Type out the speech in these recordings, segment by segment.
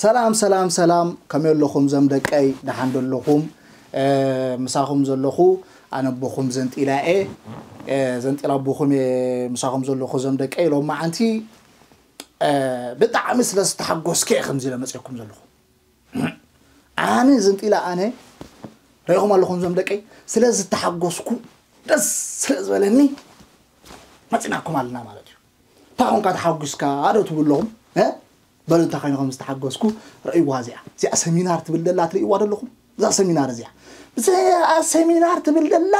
ሰላም ሰላም ሰላም፣ ከመይ ኣለኹም ዘም ደቀይ? ደሓን ዶ ኣለኹም? ምሳኹም ዘለኹ ኣነ ኣቦኹም ዘንጢላ እየ። ዘንጢላ ኣቦኹም እየ ምሳኹም ዘለኹ ዘም ደቀይ። ሎማዓንቲ ብጣዕሚ ስለ ዝተሓጎስከ እየ ከምዚ ኢለ መፅየኩም ዘለኹ። ኣነ ዘንጢላ ኣነ ርኢኹም ኣለኹም ዘም ደቀይ፣ ስለ ዝተሓጎስኩ፣ ደስ ስለ ዝበለኒ መፂናኩም ኣለና ማለት እዩ። እንታይ ኾንካ ተሓጒስካ ዶ ትብሉ ኣለኹም? በሉ እንታይ ኮይንኩም ዝተሓጎስኩ? ርእይዋ እዚኣ፣ እዚኣ ሰሚናር ትብል ደላ ትርእይዋ ዶ ኣለኹም? እዛ ሰሚናር እዚኣ፣ እዚኣ ሰሚናር ትብል ደላ፣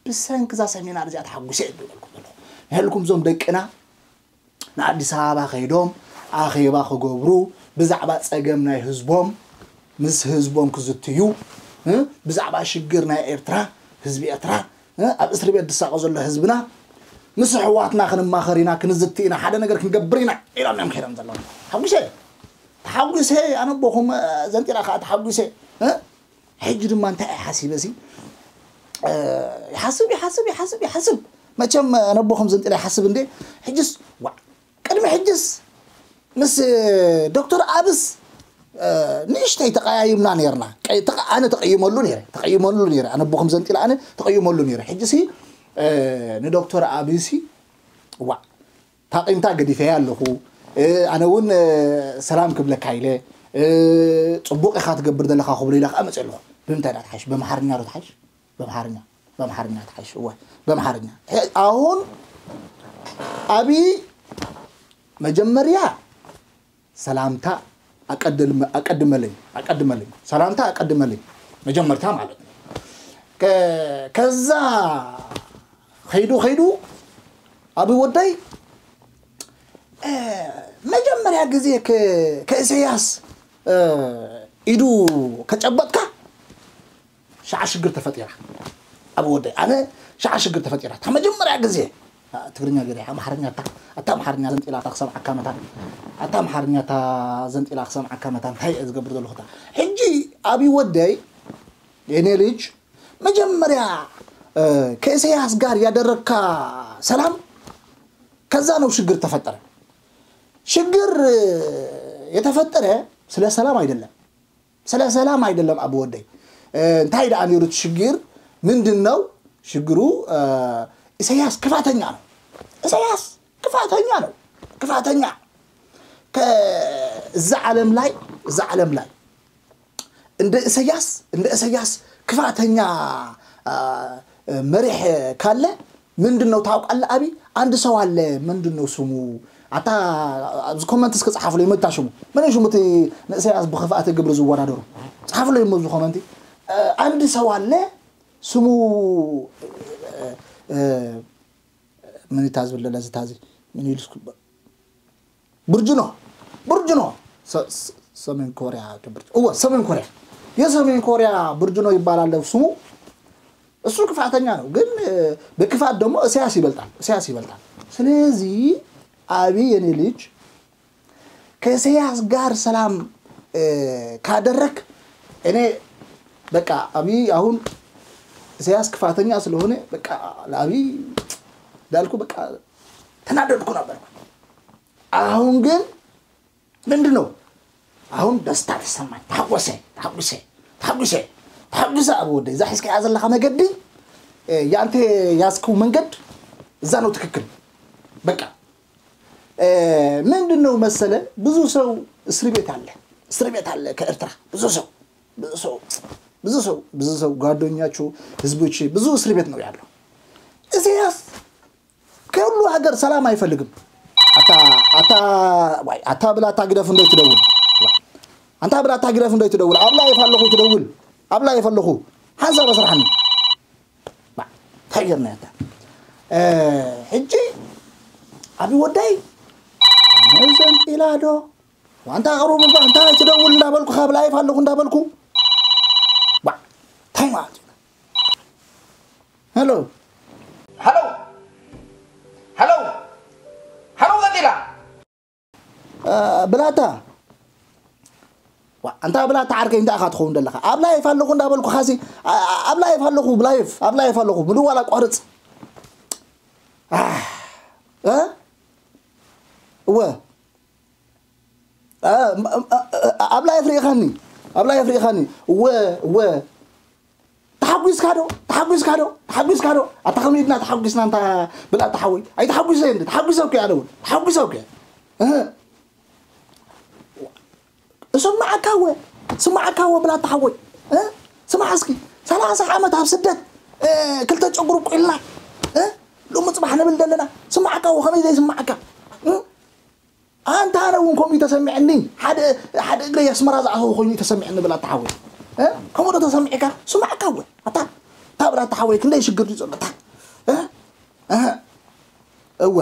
ብሰንኪ እዛ ሰሚናር እዚኣ ተሓጒሰ እየ ዝብለልኩም ዘለኹ። ንሕልኩም እዞም ደቅና ንኣዲስ ኣበባ ከይዶም ኣኼባ ክገብሩ፣ ብዛዕባ ፀገም ናይ ህዝቦም ምስ ህዝቦም ክዝትዩ፣ ብዛዕባ ሽግር ናይ ኤርትራ፣ ህዝቢ ኤርትራ፣ ኣብ እስሪ ቤት ዝሳቐ ዘሎ ህዝብና፣ ምስ ኣሕዋትና ክንማኸር ኢና፣ ክንዝቲ ኢና፣ ሓደ ነገር ክንገብር ኢና ኢሎም እዮም ከይዶም ዘለዉ። ተሓጒሰ፣ ተሓጒሰ፣ ኣነ ኣቦኹም ዘንጢላ ከዓ ተሓጒሰ። ሕጂ ድማ እንታይ እየ ሓሲበ ሲ? ይሓስብ፣ ይሓስብ፣ ይሓስብ፣ ይሓስብ። መቸም ኣነ ኣቦኹም ዘንጢላ ይሓስብ እንዴ? ሕጅስ፣ ዋ፣ ቅድሚ ሕጅስ ምስ ዶክተር ኣብስ ንእሽተይ ተቐያይምና ነይርና። ቀይ-፣ ተቐ-፣ ኣነ ተቐይመሉ ነይረ፣ ተቐይመሉ ነይረ። ኣነ ኣቦኹም ዘንጢላ ኣነ ተቐይመሉ ነይረ። ሕጂ ሲ ንዶክተር ኣብሲ፣ ዋ፣ ታቒምታ ገዲፈያ ኣለኹ። ኣነ እውን ሰላም ክብለካ ኢለ፣ ፅቡቕ ኢኻ ትገብር ዘለኻ ክብሎ ኢላ ከዓ መፅእ ኣለኹ። ብምንታይ ዳ ትሓይሽ? በምሓርኛ ዶ ትሓይሽ? በምሓርኛ፣ በምሓርኛ ትሓይሽ። እወ፣ በምሓርኛ። ኣሁን ኣብይ መጀመርያ ሰላምታ ኣቀድልመ-፣ ኣቀድመለይ፣ ኣቀድመለይ። ሰላምታ ኣቀድመለይ። መጀመርታ ማለት ነው። ከ-፣ ከዛ ኸይዱ ኸይዱ ኣብ ወደይ፣ እ፣ መጀመርያ ግዜ ከ-፣ ከእሰያስ፣ እ፣ ኢዱ ከጨበጥካ ሸዓ ሽግር ተፈጢራ። ኣብ ወደይ፣ ኣነ ሸዓ ሽግር ተፈጢራ። እታ መጀመርያ ግዜ፣ ኣ፣ ትግርኛ ገለ፣ ኣምሓርኛ፣ ኣታ፣ ኣታ ኣምሓርኛ ዘንጢላ ክሰምዓካ መታን። ኣታ ኣምሓርኛ፣ ኣታ ዘንጢላ ክሰምዓካ መታን። እንታይ እየ ዝገብር ዘለኹ እታ? ሕጂ ኣብ ወደይ፣ የኔ ልጅ፣ መጀመርያ፣ እ፣ ከእሰያስ ጋር ያደረግካ ሰላም፣ ከዛ ነው ሽግር ተፈጠረ። ሽግር፣ እ፣ የተፈጠረ ስለ ሰላም አይደለም። ስለ ሰላም አይደለም ኣብ ወደይ። እ፣ እንታይ ደኣ ነይሩ እቲ ሽግር? ምንድን ነው ሽግሩ? እ፣ ኢሳያስ ክፋተኛ ነው። ኢሳያስ ክፋተኛ ነው። ክፋተኛ። ከ-፣ እዛ ዓለም ላይ፣ እዛ ዓለም ላይ እንደ ኢሳያስ፣ እንደ ኢሳያስ ክፋተኛ፣ አ፣ መሪሕ ካለ ምንድን ነው ታውቃለህ? ኣቢ፣ አንድ ሰው አለ፣ ምንድን ነው ስሙ? ኣታ ኣብዚ ኮመንት እስከ ጸሓፉለይ፣ መታ ሽሙ? መን እዩ ሽሙ እቲ ንኢሳያስ ብኽፍኣተ ግብሪ ዝወዳደሩ? ጸሓፉለይ እሞ ኣብዚ ኮመንቲ። አ፣ አንድ ሰው አለ፣ ስሙ፣ እ፣ እ፣ ምን ይታዝ ብለለ ዝታዚ? ምን ይልስኩ? ብርጅኖ፣ ብርጅኖ። ሰ-፣ ሰ-፣ ሰሜን ኮሪያ ብርጅ-፣ እወ፣ ሰሜን ኮሪያ። የሰሜን ኮሪያ ብርጅኖ ይባላል ስሙ። እሱ ክፋተኛ ነው፣ ግን፣ እ፣ በክፋት ደግሞ ኢሳያስ ይበልጣል፣ ኢሳያስ ይበልጣል። ስለዚህ አቢ የኔ ልጅ ከኢሳያስ ጋር ሰላም፣ እ፣ ካደረክ እኔ በቃ አቢ አሁን ኢሳያስ ክፋተኛ ስለሆነ በቃ ለአቢ እንዳልኩ በቃ ተናደድኩ ነበር። አሁን ግን ምንድን ነው? አሁን ደስታ ተሰማኝ። ታጎሰ፣ ታጉሰ፣ ታጉሰ፣ ታጉሰ አብ ወደ እዛ ሒዝካያ ዘለኻ መገዲ፣ እ፣ ያንተ ያዝከው መንገድ እዛ ነው ትክክል። በቃ፣ እ፣ ምንድን ነው መሰለ፣ ብዙ ሰው እስር ቤት አለ፣ እስር ቤት አለ ከኤርትራ ብዙ ሰው፣ ብዙ ሰው፣ ብዙ ሰው፣ ብዙ ሰው ጓደኛችሁ፣ ህዝቦች ብዙ እስር ቤት ነው ያለው። ኢሳያስ ከሁሉ ሀገር ሰላም አይፈልግም። ኣታ፣ ኣታ፣ ዋይ፣ ኣታ ብላታ ግደፍ እንዶ ትደውል። ኣንታ ብላታ ግደፍ እንዶ ትደውል። ኣብ ላይፍ ኣለኹ ትደውል። ኣብ ላይፍ ኣለኹ። ሓንሳብ ኣስርሓኒ። ባ፣ እንታይ ጌርና ኣታ? እ፣ ሕጂ፣ ኣቢ ወዳይ፣ ኣነ ዘንጢላ ዶ? ዋንታ ኣቕርቡ እባ፣ እንታይ ትደውል እንዳበልኩ፣ ካብ ላይፍ ኣለኹ እንዳበልኩ። ባ፣ እንታይ ማለት እዩ? ሄሎ። ሃሎ። ሃሎ። ሃሎ፣ ቀጢላ። እ፣ ብላታ። ዋ፣ ኣንታ ብላታ ዓርከይ፣ እንታይ ኢኻ ትኸውን ዘለኻ? ኣብ ላይፍ ኣለኹ እንዳበልኩኻሲ፣ ኣ-፣ ኣ-፣ ኣብ ላይፍ ኣለኹ፣ ብላይፍ፣ ኣብ ላይፍ ኣለኹ። ምድዋል ኣቋርጽ። ኣህ፣ እ? እወ። ኣብ ላይፍ ርኢኻኒ፣ ኣብ ላይፍ ርኢኻኒ። ወ ወ ተሓጒስካ ዶ? ተሓጒስካ ዶ? ተሓጒስካ ዶ? ኣታ ከመይ ኢልና ተሓጒስና እንታ ብላ ተሓወይ። ኣይተሓጒሰ እንዲ ተሓጒሰ እኮ ኣለ እውን ተሓጒሰ እኮ። እህ። ስማዓካ ወ ስማዓካ ወ ብላ ተሓወይ። እህ? ስማዕ እስኪ ሰላሳ ዓመት ኣብ ስደት እ፣ ክልተ ጨጉሩ ቁልና እ፣ ሎሚ ፅባሕ ንብል ዘለና። ስማዓካ ወ ከመይ ዘይስማዓካ? እ? ኣንታ ኣነ እውን ከምኡ ተሰሚዕኒ። ሓደ ሓደ እግረይ ኣስመራ ዝኣተወ ኮይኑ ተሰሚዕኒ ብላ ተሓወይ። እ? ከምኡ ዶ ተሰሚዕካ? ስማዕካ ወ ኣታ እታ ብላ ተሓወይ ክንደይ ሽግር እዩ ዘሎ እታ። እ? እህ። እወ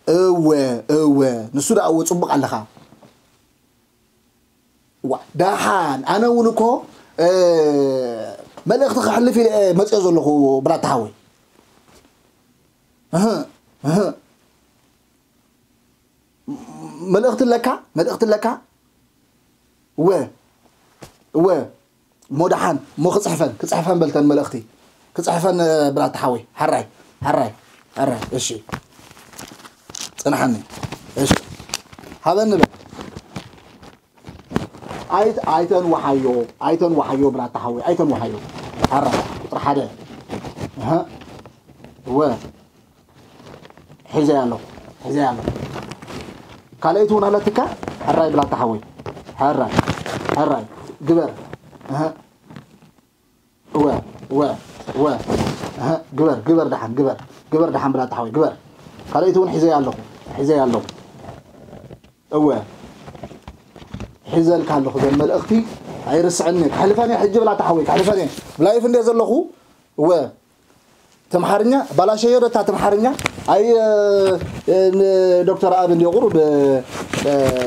እወ እወ ንሱ ደኣ እወ ጽቡቕ ኣለኻ። ዋ ደሓን ኣነ እውን እኮ እ፣ መልእኽቲ ክሕልፍ ኢለ እየ መፅኦ ዘለኹ ብራታ ሓወይ። እህ፣ እህ። መልእኽቲ ኣለካ? መልእኽቲ ኣለካ? እወ እወ። እሞ ደሓን እሞ ክፅሕፈን ክፅሕፈን በልተን መልእኽቲ ክፅሕፈን እ፣ ብራታ ሓወይ። ሓራይ ሓራይ ሓራይ። እሺ ፅንሓኒ። እሺ ሃበኒ በል። ኣይት ኣይተን ወሓዮ ኣይተን ወሓዮ ብራታ ሓወይ ኣይተን ወሓዮ። ሓራ ቁጥሪ ሓደ። እህ። እወ ሒዘያ ኣለኹ። ሒዘያ ኣለኹ። ካልኣይቲ እውን ኣለትካ። ሕራይ ብላታ ሓወይ። ሕራይ ሕራይ ግበር። እህ። እወ እወ እወ። እህ። ግበር ግበር ደሓን ግበር። ግበር ደሓን ብላታ ሓወይ ግበር። ካልኣይቲ እውን ሒዘያ ኣለኹ። ሒዘያ ኣለኹ። እወ ሒዘልካ ኣለኹ ዘን መልእኽቲ ኣይርስዕኒ። ከሕልፈን እየ ሕጂ ብላታ ሓወይ ከሕልፈን እየ። ብላይፍ እንደ ዘለኹ እወ ተምሓርኛ ባላሸዮ ዶ እታ ተምሓርኛ። ኣይ እ፣ እ፣ ዶክተር ኣብ እንዲ ቁሩብ እ፣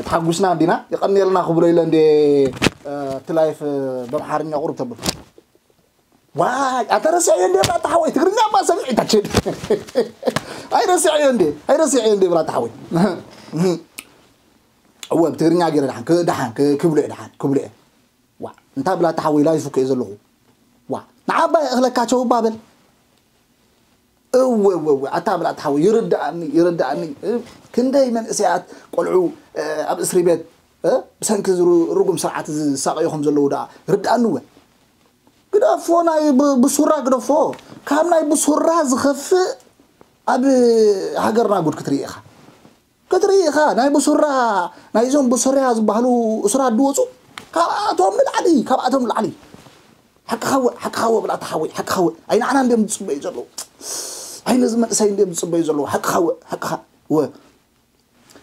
ተሓጉስና እንዲና ይቐንየልና ክብሎ ኢለ እንዲ እ፣ እቲ ላይፍ እ፣ በምሓርኛ ቁሩብ ተብሎ። ዋይ ኣታ ረሲዐዮ እንዲ ብራታ ሓወይ ትግርኛ እባ ሰሚዕ ኢታችን። ኣይረሲዐዮ እንዲ ኣይረሲዐዮ እንዲ ብራታ ሓወይ። እወ ብትግርኛ ገይረ ደሓን ክ- ደሓን ክ- ክብሎ እየ ደሓን ክብሎ እየ። ዋ እንታ ብላታ ሓወይ ላይፍ እኮ እየ ዘለኹ። ዋ ንዓባይ እኽለካ ቸው እባ በል። እወ እወ እወ ኣታ ብላታ ሓወይ ይርዳእኒ ይርዳእኒ። እ፣ ክንደይ መንእሰያት ቆልዑ እ፣ ኣብ እስሪ ቤት እ፣ ብሰንኪ ዝሩ- ርጉም ስርዓት ዝሳቐዩ ከም ዘለዉ ደኣ ርዳእኒ እወ። ግደፎ ናይ ብ- ብሱራ ግደፎ። ካብ ናይ ብሱራ ዝኸፍእ ኣብ ሃገርና ጉድ ክትርኢ ኢኻ። ክትርኢ ኢኻ ናይ ብሱራ ናይዞም ብሱርያ ዝበሃሉ እሱራት ድወፁ ካብኣቶም ንላዕሊ ካብኣቶም ንላዕሊ። ሓቅኻ ወ ሓቅኻ ወ ብላታ ሓወይ ሓቅኻ ወ። ኣይ ንዓና እንዲዮም ዝፅበዩ ዘለዉ። ኣይ ነዚ መንእሰይ እንዲዮም ዝፅበዩ ዘለዉ ሓቅኻ ወ ሓቅኻ ወ።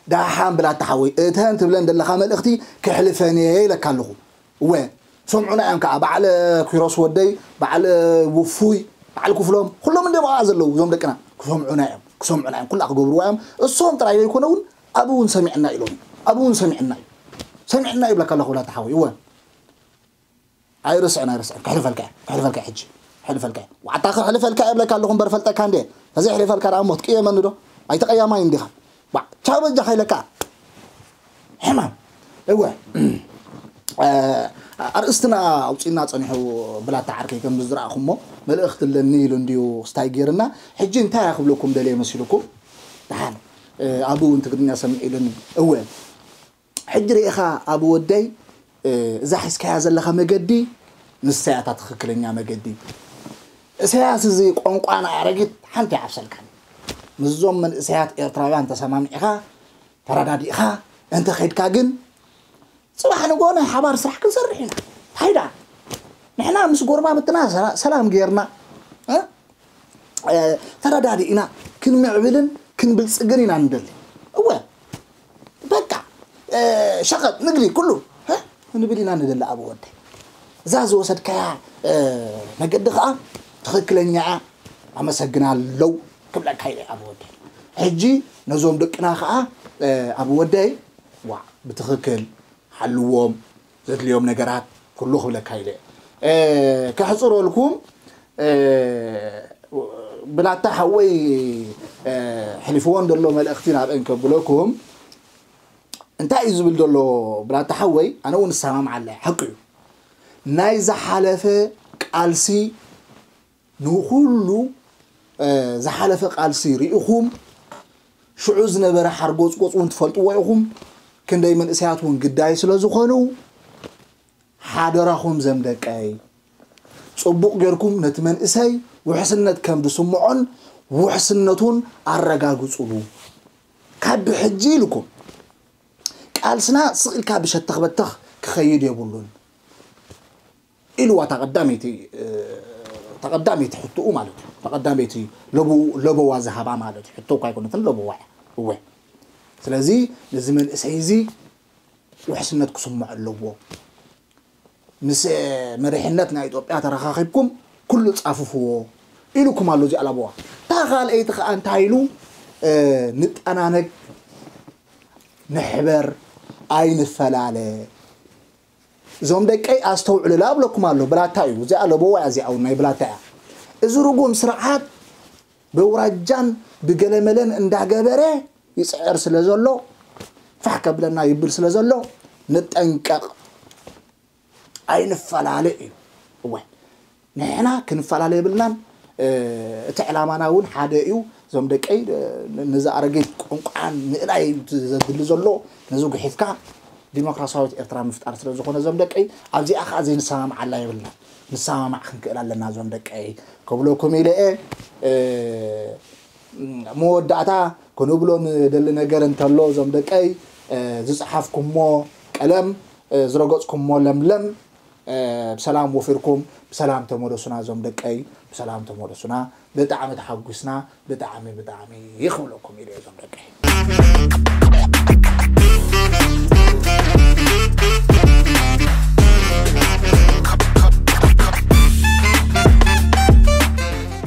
ደሓን ብላታ ሓወይ እተን ትብለን ዘለኻ መልእኽቲ ክሕልፈን እየ ኢለካ ኣለኹ። እወ ሰምዑና እዮም ከዓ በዓል ኪሮስ ወደይ በዓል ውፉይ በዓል ክፍሎም ኩሎም እንደ በዓ ዘለዉ እዞም ደቅና ክሰምዑና እዮም ክሰምዑና እዮም ኩላ ክገብርዋ እዮም። እሶም ጥራይ ዘይኮነ እውን ኣብ እውን ሰሚዕና ኢሎም ኣብ እውን ሰሚዕና እዩ ሰሚዕና ይብለካ ኣለኹ ብላታ ሓወይ እወ። ኣይርስዕን ኣይርስዕን ክሕልፈልካ እየ ክሕልፈልካ እየ ሕጂ ክሕልፈልካ እየ ዋዕታ ክሕልፈልካ እየ እብለካ ኣለኹ እምበር ፈልጠካ እንደ ተዘይሕልፈልካ ደኣ እሞ ትቅየመኒ ዶ ኣይተቀያማይ እንዲኻ ዋዕ ቻው በጃኻ ኢለካ ሕማም እወ እ፣ ኣርእስትና ኣውፂና ፀኒሑ ብላታ ዓርከይ ከም ዝረኣኹሞ መልእኽቲ ኣለኒ ኢሉ እንድዩ ክስታይ ገይርና ሕጂ እንታይ እያ ክብለኩም ደልየ መሲልኩም ደሓን እ፣ ኣብኡ እውን ትግርኛ ሰምዕ ኢሉኒ እወ ሕጂ ርኢኻ ኣብ ወደይ እ፣ እዛ ሒዝካያ ዘለኻ መገዲ ንሳ እያ እታ ትኽክለኛ መገዲ። እሰያስ እዚ ቋንቋና ኣረጊት ሓንቲ ይዓብሰልካ። ምስዞም መንእሰያት ኤርትራውያን ተሰማሚዕኻ ተረዳዲእኻ እንተ ኸድካ ግን ጽባሕ ንግሆ ናይ ሓባር ስራሕ ክንሰርሕ ኢና። እንታይ ደኣ ንሕና ምስ ጎረባብትና ሰላ- ሰላም ጌርና እ? እ፣ ተረዳዲእና ክንምዕብልን ክንብልጽግን ኢና ንደሊ። እወ በቃ እ፣ ሸቐጥ ንግዲ ኩሉ እ፣ ክንብል ኢና ንደሊ ኣብ ወደይ። እዛ ዝወሰድካያ እ፣ መገዲ ከዓ ትኽክለኛ እያ። ኣመሰግናለሁ ክብለካ ኢለ ኣብ ወደይ። ሕጂ ነዞም ደቅና ከዓ እ፣ ኣብ ወደይ ዋ ብትኽክል ሓልዎም ዘድልዮም ነገራት ኩሉ ክብለካ ኢለ እ፣ ከሕፅረልኩም እ፣ ብላታ ሓወይ እ፣ ሕሊፍዎ እንደሎ መልእኽቲ ናብአን ከብለኩም እንታይ እዩ ዝብል ዘሎ ብላታ ሓወይ ኣነ እውን እሰማምዓለ ሓቂ እዩ ናይ ዝሓለፈ ቃልሲ ንኹሉ እ፣ ዝሓለፈ ቃልሲ ርኢኹም ሽዑ ዝነበረ ሓርጎጽጎጽ እውን ትፈልጥዎ ኢኹም። ክንደይ መንእሰያት እውን ግዳይ ስለ ዝኾኑ፣ ሓደራኹም ዘም ደቀይ፣ ጽቡቕ ጌርኩም ነቲ መንእሰይ ውሕስነት ከም ዝስምዖን ውሕስነቱን ኣረጋግጹሉ። ካብ ብሕጂ ኢልኩም፣ ቃልስና ስቕ ኢልካ ብሸተኽ በተኽ ክኸይድ የብሉን ኢልዋ። እታ ቀዳመይቲ፣ እ፣ እታ ቀዳመይቲ ሕቶኡ ማለት እዩ። እታ ቀዳመይቲ ለቡ-፣ ለበዋ ዝሃባ ማለት እዩ። ሕቶ እኳ ኣይኮነትን፣ ለበዋ እያ። እወ። ስለዚ ነዚ መንእሰይ እዚ ውሕስነት ክስምዖ ኣለዎ። ምስ መሪሕነት ናይ ኢትዮጵያ ተረኻኺብኩም ኩሉ ጻፍፍዎ ኢሉኩም ኣሎ። እዚኣ ለበዋ። እታ ካልኣይቲ ከኣ እንታይ ኢሉ? እ፣ ንጠናነግ፣ ንሕበር፣ ኣይንፈላለ። እዞም ደቀይ ኣስተውዕሉላ እብለኩም ኣሎ። ብላታ እዩ። እዚኣ ለበዋ እያ፣ እዚኣ እውን ናይ ብላታ እያ። እዚ ርጉም ስርዓት በውራጃን ብገለመለን እንዳገበረ ይጽዕር ስለ ዘሎ፣ ፋሕ ከብለና ይብል ስለ ዘሎ፣ ንጠንቀቕ፣ ኣይንፈላለ እዩ። እወ፣ ንሕና ክንፈላለ የብልናን። እ፣ እቲ ዕላማና እውን ሓደ እዩ። እዞም ደቀይ፣ እ፣ ነዚ ኣረጊት ቋንቋን ምእላይ ዘድሊ ዘሎ፣ ነዚ ጉሒፍካ ዲሞክራሲያዊት ኤርትራ ምፍጣር ስለ ዝኾነ፣ እዞም ደቀይ፣ ኣብዚኣ ኸዓ ዘይንሰማምዓላ የብልና። ንሰማማዕ ክንክእል ኣለና እዞም ደቀይ ክብለኩም ኢለ እየ። እ፣ መወዳእታ ክንብሎ ንደሊ ነገር እንተሎ፣ እዞም ደቀይ፣ እ፣ ዝጸሓፍኩሞ ቀለም፣ እ፣ ዝረገጽኩሞ ለምለም፣ እ፣ ብሰላም ወፊርኩም ብሰላም ተመለሱና። እዞም ደቀይ ብሰላም ተመለሱና። ብጣዕሚ ተሓጒስና፣ ብጣዕሚ፣ ብጣዕሚ ይኽብለኩም ኢለ እዞም ደቀይ።